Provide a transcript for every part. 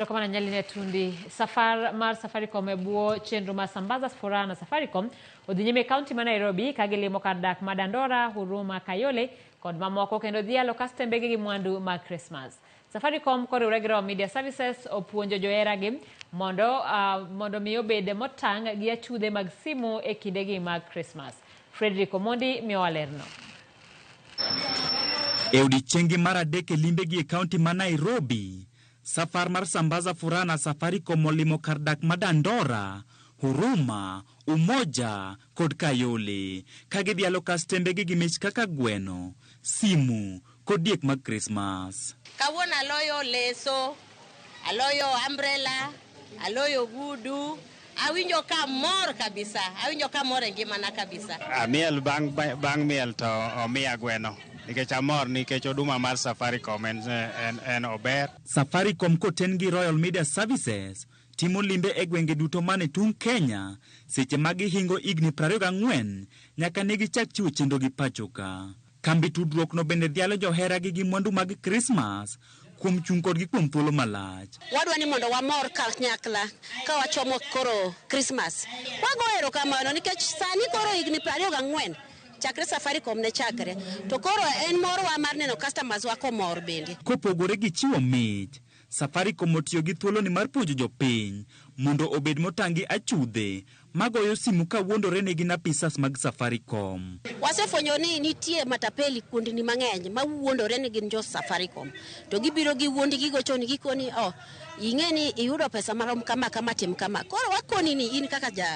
Erokamano Nyali ne Tundi. Safar mar Safaricom e bwo chenro mar Sambaza Furaha na Safaricom odhi nyime e kaunti ma Nairobi ka gilimo kar dak ma Dandora, Huruma, Kayole kod mamoko kendo dhialo kastembegi gi mwandu mag Krismas. Safaricom koriwore gi Royal Media Services opuonjo joheragi mondo, uh, mondo mi obed motang' gi achudhe mag simu e kindegi mag Krismas. Frederick Omondi miyowa lerno. E odiechienggi mar adek e limbegi e kaunti ma Nairobi, Safar mar Sambaza Furaha na Safaricom olimo kar dak ma Dandora, Huruma, Umoja kod Kayole ka gidhialo kastembegi gi mich kaka gweno, simu kod diek mag Krismas. Kawuono aloyo leso, aloyo umbrella, aloyo ogudu, awinjo ka mor kabisa, awinjo ka mor e ngimana kabisa. Amiel bang' bang' miel to omiya gweno nikech amor nikech oduma mar Safaricom en, en, en ober. Safaricom koten gi Royal Media Services timo limbe e gwenge duto man e tung' Kenya seche ma gihingo higni 24 nyaka ne gichak chiwo chenrogi pachoka. Kambi tudruokno bende dhialo joheragi gi mwandu mag Krismas kuom chung' kodgi kuom thuolo malach. Wadwa ni mondo wamor kanyakla ka wachomo koro Krismas. Wago erokamano nikech sani koro higni 24 chakre Safaricom ne chakre. To koro en morwa mar neno customers wa komor bende. Kopogore gi chiwo mich, Safaricom otiyo gi thuoloni mar puonjo jopiny mondo obed motang' gi achudhe magoyo simu ka wuondore ni gin apisas mag Safaricom. Wasefwenyo ni nitie matapeli kuondni mang'eny ma wuondore ni gin jo Safaricom to gibiro giwuondi gigochoni gikoni oh, ing'e ni iyudo pesa marom kama kama tim kama. Koro wakoni ni in kaka ja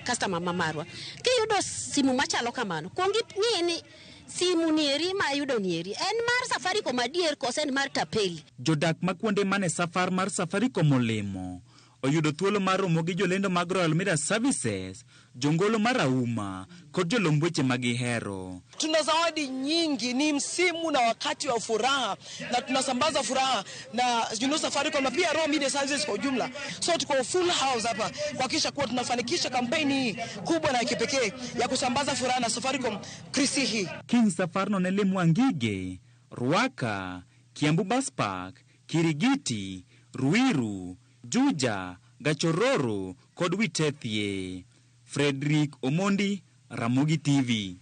customer ma marwa kiyudo simu machalo kamano kuong ing'i ni simu nieri ma ayudo nieri en mar Safaricom adier kose en mar tapeli. Jodak ma kuonde mane safar mar Safaricom olimo oyudo thuolo mar romo gi jolendo mag Royal Media Services, jongolo mar auma kod jolomb weche ma gihero. Tuna zawadi nyingi, ni msimu na wakati wa furaha na tunasambaza furaha na Safaricom na pia Royal Media Services kwa ujumla. So tuko full house hapa kuhakikisha kuwa tunafanikisha kampeni hii kubwa na ya kipekee ya kusambaza furaha na Safaricom Krisi hii. Kiny safarno ne lim Wangige, Ruaka, Kiambu Bus Park, Kirigiti, Ruiru, Juja, Gachororo kod Witethie. Fredrick Omondi, Ramogi TV.